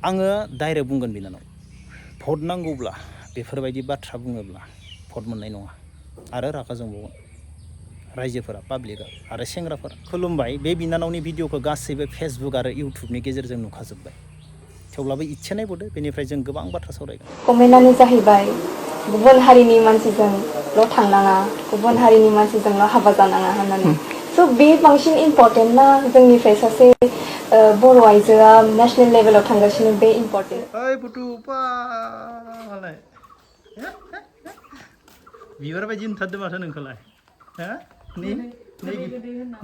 आङो डाइरेक्ट बुंगोन बिनानाव भट नांगौब्ला बेफोरबायदि बाथ्रा बुङोब्ला भट मोननाय नङा आरो रागा जोंबावगोन रायजोफोरा पाब्लिकआ आरो सेंग्राफोरा। खुलुमबाय, बे बिनानावनि भिडिअखौ गासैबो फेसबुक आरो इउटुबनि गेजेरजों नुखाजोब्बाय, थेवब्लाबो इसे नायबावदो, बेनिफ्राय जों गोबां बाथ्रा सावरायगोन। कमेन्टआनो जाहैबाय गुबुन हारिनि मानसिजोंल' थांनाङा, गुबुन हारिनि मानसिजोंल' हाबा जानाङा होननानै। स' बे बांसिन इम्परटेन्ट ना जोंनिफ्राय सासे बर' आइजोआ नेसनेल लेभेलाव थांगासिनो बे इम्परटेन्ट? ओइ पुटु मालाय बिबार बायदि नुथारदों माथो नोंखौलाय, हो?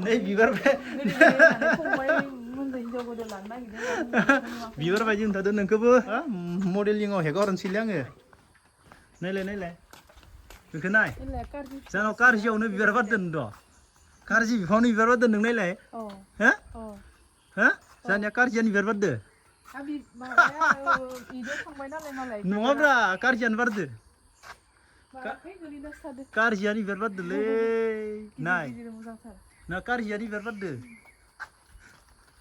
नै बिबार बिबार बायदि नुथारदों नोंखौबो, मडेलिंआव हेगारहरनोसैलै आङो। नायलाय बेखौ नाय, जोंनाव कारजियावनो बिबार बारदों, कारजि बिफांनि बिबार बारदों, नों नायलाय, हो? जोंनिया कारजियानि बिबार बारदों। नङाब्रा, कारजियानो बारदो, कारजियानि बिबार बारदोलै, नाय ना कारजियानि बिबार बारदो,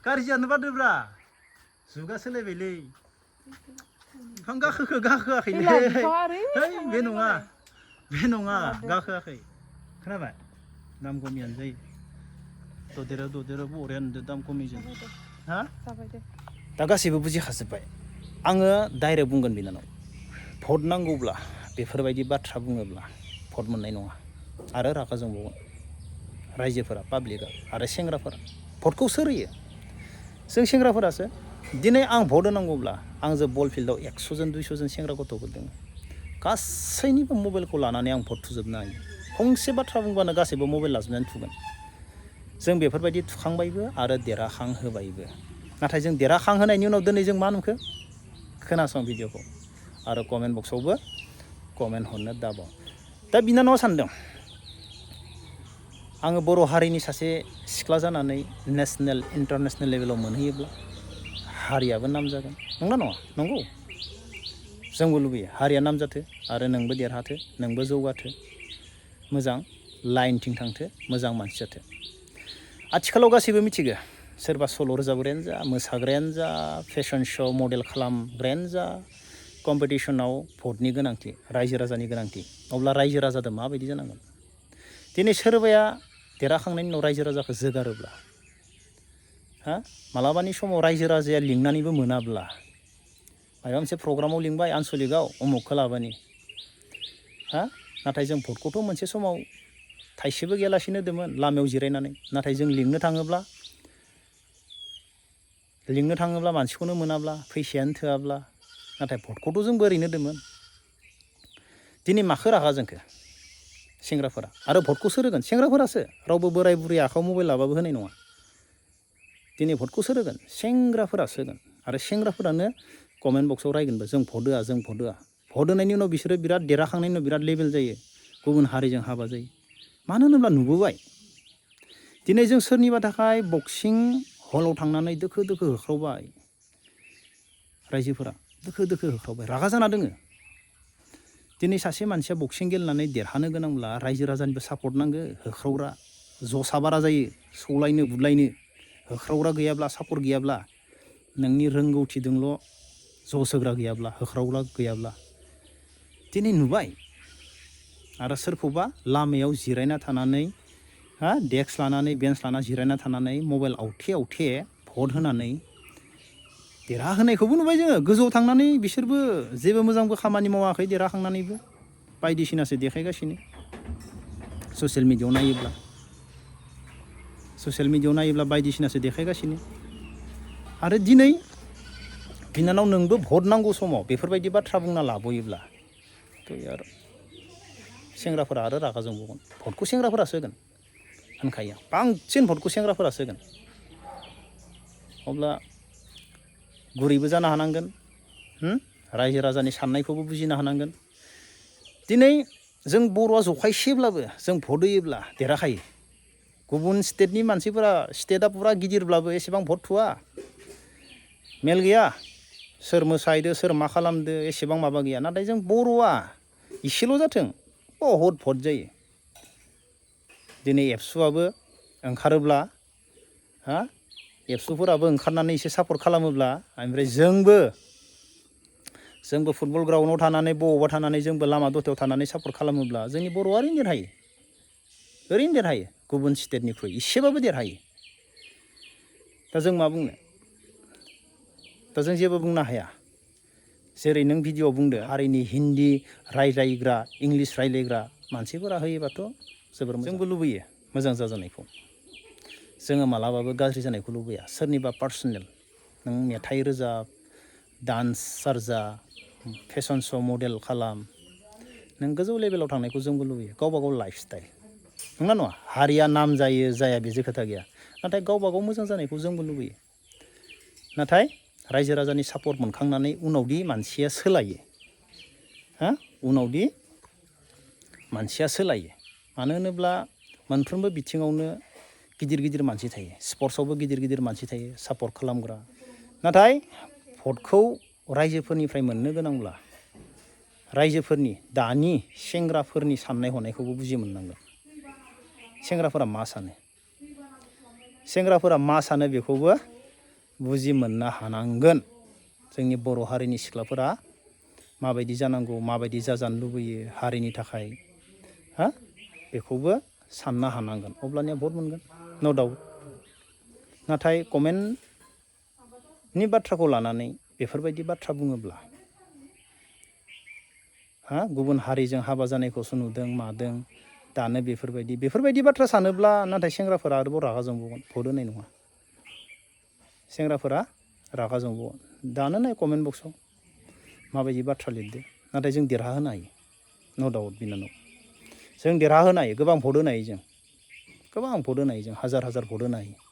कारजियानो बारदोब्रा, जुगा सोलायबायलै, बिफां गाखोआखैलै, बे नङा गाखोआखै, खोनाबाय? दाम खमियानो जायो, ददेरो बरियानो दाम खमिजों, हा? दा गासैबो बुजिखाजोब्बाय। आङो डाइरेक्ट बुंगोन बिनानाव भट नांगौब्ला बेफोरबायदि बाथ्रा बुङोब्ला भट मोननाय नङा आरो रागा जोंबावगोन रायजोफोरा, पाब्लिकआ आरो सेंग्राफोरा। भटखौ सोर होयो? जों सेंग्राफोरासो। दिनै आं भट होनांगौब्ला आंजों बल फिल्डआव 100 जन 200 जन सेंग्रा गथ'फोर दङ, गासैनिबो मबाइलखौ लानानै आं भट थुजोबनो हायो। फंसे बाथ्रा बुंबानो गासैबो मबाइल लाजोबनानै थुगोन। जों बेफोरबायदि थुखांबायबो आरो देरहाखांहोबायबो। नाथाय जों देरहाखांहोनायनि उनाव दिनै जों मा नुखो? खोनासं भिडिअखौ आरो कमेन्ट बक्सआवबो कमेन्ट हरनो दाबाव। दा बिनानावा सानदों आङो बर' हारिनि सासे सिख्ला जानानै नेसनेल इन्टारनेसनेल लेभेलाव मोनहैयोब्ला हारियाबो नाम जागोन। नंगौना नङा? नंगौ। जोंबो लुबैयो हारिया नाम जाथो आरो नोंबो देरहाथो, नोंबो जौगाथो, मोजां लाइनथिं थांथो, मोजां मानसि जाथो। आथिखालाव गासैबो मिथिगौ, सोरबा सल' रोजाबग्रायानो जा, मोसाग्रायानो जा, फेशन श' मडेल खालामग्रायानो जा, कम्पिटिसनाव भटनि गोनांथि, रायजो राजानि गोनांथि। अब्ला रायजो राजाजों माबायदि जानांगोन? दिनै सोरबाया देरहाखांनायनि उनाव रायजो राजाखौ जोगारोब्ला, हा? मालाबानि समाव रायजो राजाया लिंनानैबो मोनाब्ला, माबा मोनसे प्रग्रामाव लिंबाय आनसलिकआव उमुखखौ लाबोनि, हा? नाथाय जों भटखौथ' मोनसे समाव थाइसेबो गैयालासिनो होदोंमोन लामायाव जिरायनानै। नाथाय जों लिंनो थाङोब्ला मानसिखौनो मोनाब्ला, फैसायानो थोआब्ला, नाथाय भटखौथ' जोंबो ओरैनो होदोंमोन। दिनै माखौ रागा जोंखो सेंग्राफोरा? आरो भटखौ सोर होगोन? सेंग्राफोरासो। रावबो बोराय बुरै आखायाव मबाइल लाबाबो होनाय नङा। दिनै भटखौ सोर होगोन? सेंग्राफोरासो होगोन। आरो सेंग्राफोरानो कमेन्ट बक्सआव रायगोनबो, जों भट होआ, जों भट होआ। भट होनायनि उनाव बिसोरो बिराद देरहाखांनायनि उनाव बिराद लेभेल जायो, गुबुन हारिजों हाबा जायो। मानो होनोब्ला नुबोबाय। दिनै जों सोरनिबा थाखाय बक्सिं हलाव थांनानै दोखो दोखो होख्रावबाय, रायजोफोरा दोखो दोखो होख्रावबाय, रागा जाना दोङो। दिनै सासे मानसिया बक्सिं गेलेनानै देरहानो गोनांब्ला रायजो राजानिबो सापर्ट नांगो, होख्रावग्रा जसा बारा जायो, सौलायनो बुलायनो। होख्रावग्रा गैयाब्ला, सापर्ट गैयाब्ला, नोंनि रोंगौथिजोंल' जस होग्रा गैयाब्ला, होख्रावग्रा गैयाब्ला, दिनै नुबाय। आरो सोरखौबा लामायाव जिरायना थानानै, हा? डेक्स लानानै, बेन्स लाना जिरायना थानानै मबाइल आवथे आवथे भट होनानै देरहाहोनायखौबो नुबाय जोङो। गोजौआव थांनानै बिसोरबो जेबो मोजांबो खामानि मावाखै, देरहाखांनानैबो बायदिसिनासो देखायगासिनो ससियेल मिडियायाव नायोब्ला बायदिसिनासो देखायगासिनो। आरो दिनै बिनानाव नोंबो भट नांगौ समाव बेफोरबायदि बाथ्रा बुंना लाबोयोब्ला थ' आरो सेंग्राफोरा आरो रागा जोंबावगोन। भटखौ सेंग्राफोरासो होगोन होनखायो आं, बांसिन भटखौ सेंग्राफोरासो होगोन। अब्ला गुरैबो जानो हानांगोन, रायजो राजानि साननायखौबो बुजिनो हानांगोन। दिनै जों बर'आ जखायसेब्लाबो जों भट होयोब्ला देरहाखायो। गुबुन स्टेटनि मानसिफोरा, स्टेटआ पुरा गिदिरब्लाबो एसेबां भट थुआ, मेल गैया, सोर मोसाहैदो, सोर मा खालामदो, एसेबां माबा गैया। नाथाय जों बर'आ इसेल' जाथों बहुद भट जायो। दिनै एबसुआबो ओंखारोब्ला, हा? एबसुफोराबो ओंखारनानै एसे सापर्ट खालामोब्ला, ओमफ्राय जोंबो जोंबो फुटबल ग्राउन्डआव थानानै बबावबा थानानै जोंबो लामा दथायाव थानानै सापर्ट खालामोब्ला जोंनि बर'आ ओरैनो देरहायो ओरैनो देरहायो गुबुन स्टेटनिख्रुइ एसेबाबो देरहायो दा जों मा बुंनो दा जों जेबो बुंनो हाया जेरै नों भिडिअ'आव बुंदो हारिनि हिन्दी रायज्लायग्रा इंलिस रायज्लायग्रा मानसिफोरा होयोबाथ' जोबोर मोजां जोंबो लुबैयो मोजां जाजानायखौ जोङो मालाबाबो गाज्रि जानायखौ लुबैया सोरनिबा पार्सनेल नों मेथाइ रोजाब डान्सार जा फेशन श' मडेल खालाम नों गोजौ लेभेलाव थांनायखौ जोंबो लुबैयो गावबा गाव लाइफ स्टाइल नंगौना नङा हारिया नाम जायो जाया बेजे खोथा गैया नाथाय गावबा गाव मोजां जानायखौ जोंबो लुबैयो नाथाय रायजो राजानि सापर्ट मोनखांनानै उनावदि मानसिया सोलायो उनावदि मानसिया सोलायो मानो होनोब्ला मोनफ्रोमबो बिथिङावनो गिदिर गिदिर मानसि थायो स्पर्ट्सआवबो गिदिर गिदिर मानसि थायो सापर्ट खालामग्रा नाथाय भटखौ रायजोफोरनिफ्राय मोननो गोनांब्ला रायजोफोरनि दानि सेंग्राफोरनि साननाय हनायखौबो बुजि मोननांगोन सेंग्राफोरा मा सानो बेखौबो बुजि मोननो हानांगोन जोंनि बर' हारिनि सिख्लाफोरा माबायदि जानांगौ माबायदि जाजानो लुबैयो हारिनि थाखाय बेखौबो साननो हानांगोन अब्लानिया भट मोनगोन न' डाउट नाथाय कमेन्टनि बाथ्राखौ लानानै बेफोरबायदि बाथ्रा बुङोब्ला गुबुन हारिजों हाबा जानायखौसो नुदों मादों दानो बेफोरबायदि बाथ्रा सानोब्ला नाथाय सेंग्राफोरा आरोबाव रागा जोंबावगोन भट होनाय नङा सेंग्राफोरा रागा जोंबावगोन दानो नाय कमेन्ट बक्सआव माबायदि बाथ्रा लिरदो नाथाय जों देरहाहोनो हायो न' डाउट बिनानाव जों देरहाहोनो हायो गोबां भट होनो हायो जों हाजार हाजार भट होनो हायो